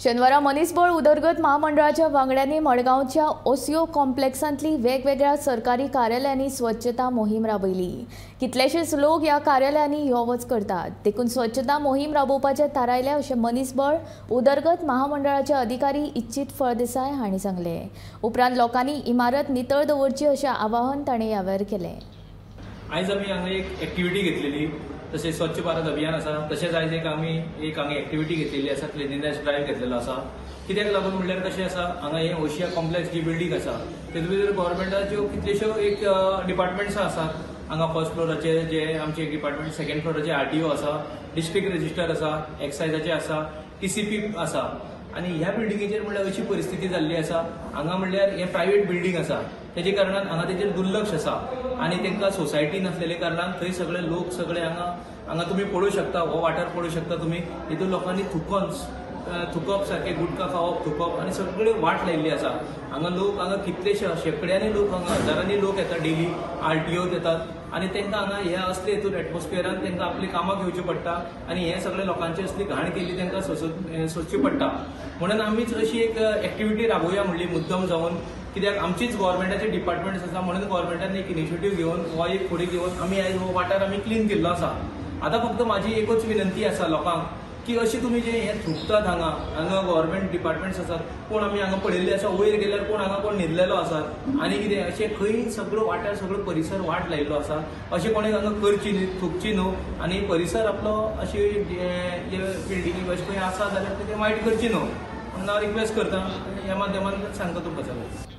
शेनवारा मनीसबळ उदरगत महामंडळाच्या वांगड्यांनी मडगांवच्या ओसियो कॉम्प्लेक्सांतली वेगवेगळ्या सरकारी कार्यालयांनी स्वच्छता मोहीम राबयली। कितलेशेच लोक ह्या कार्यालयांनी यो वच करतात, देखून स्वच्छता मोहीम राबोवपाचें थारायलें अशें मनीसबळ उदरगत महामंडळाचे अधिकारी इच्छित फळदेसाय हांणी सांगलें। उपरांत लोकांनी इमारत नितळ दवरची अशें आवाहन ताणें ह्या वेळार केलें। आयज आमी हांगा एक एक्टिविटी घेतलेली, तशें स्वच्छ भारत अभियान आसा, तशेंच आयज एक आमी एक हांगा एक्टिविटी घेतलेली आसा, क्लिनिनेस ड्रायव्ह घेतलेलो आसा। कित्याक लागून म्हणल्यार कशें आसा, हांगा हे ओशिया कॉम्प्लेक्स जी बिल्डींग आसा तेतूंत भितर गव्हर्मेंटाच्यो कितल्योश्यो एक डिपार्टमेंट्स आसात। हांगा फर्स्ट फ्लोराचे जे आमचे एक डिपार्टमेंट, सेकंड फ्लोराचे आरटीओ आसा, डिस्ट्रिक्ट रजिस्टर आसा, एक्सायजाचे आसा, टीसीपी आसा। आनी ह्या बिल्डिंगेचेर म्हणल्यार अशी परिस्थिती जाल्ली आसा, हांगा म्हणल्यार हें प्रायवेट बिल्डींग आसा, तेजे कारणान हांगा तेजेर दुर्लक्ष आसा आनी तांकां सोसायटी नासलेले कारणान थंय सगळे लोक सगळे हांगा हांगा तुमी पळोवंक शकता, हो वाठार पळोवंक शकता तुमी, हितून लोकांनी थुकप सारकें गुटखा खावप, थुकप आनी सगळे वाट लायिल्ली आसा। हांगा लोक हांगा कितलेशे शेंकड्यांनी लोक हांगा हजारांनी लोक येतात डेली, आरटीओत येतात आनी तांकां हांगा ह्या असले हितून एटमॉस्फियरान तांकां आपली कामां घेवची पडटा आनी हे सगळे लोकांची असली घाण केल्ली तांकां सोंसची पडटा। म्हणून आमीच अशी एक एक्टिविटी राबोवया म्हणली मुद्दम जावन, कित्याक आमचीच गव्हर्मेंटाचे डिपार्टमेंट्स आसा म्हणून गव्हर्मेंटान एक इनिशिएटीव घेवन हो एक फुडें घेवन आमी आयज हो वाठार आमी क्लीन केल्लो आसा। आतां फक्त म्हाजी एकूच विनंती आसा लोकांक की अशी तुमी जे हे थुकतात हांगा हांगा गव्हर्मेंट डिपार्टमेंट्स आसात, कोण आमी हांगा पळयल्ले आसा, वयर गेल्यार कोण हांगा कोण न्हिदलेलो आसा आनी कितें अशें खंय सगळो वाठार सगळो परिसर वाट लायिल्लो आसा, अशें कोणें हांगा करची न्ही, थुकची न्हू आनी परिसर आपलो अशी जे बिल्डिंगी अशें खंय आसा जाल्यार तें वायट करची न्हू म्हणून हांव रिक्वेस्ट करता, ह्या माध्यमांतल्यान सांगता तुमकां सगळें।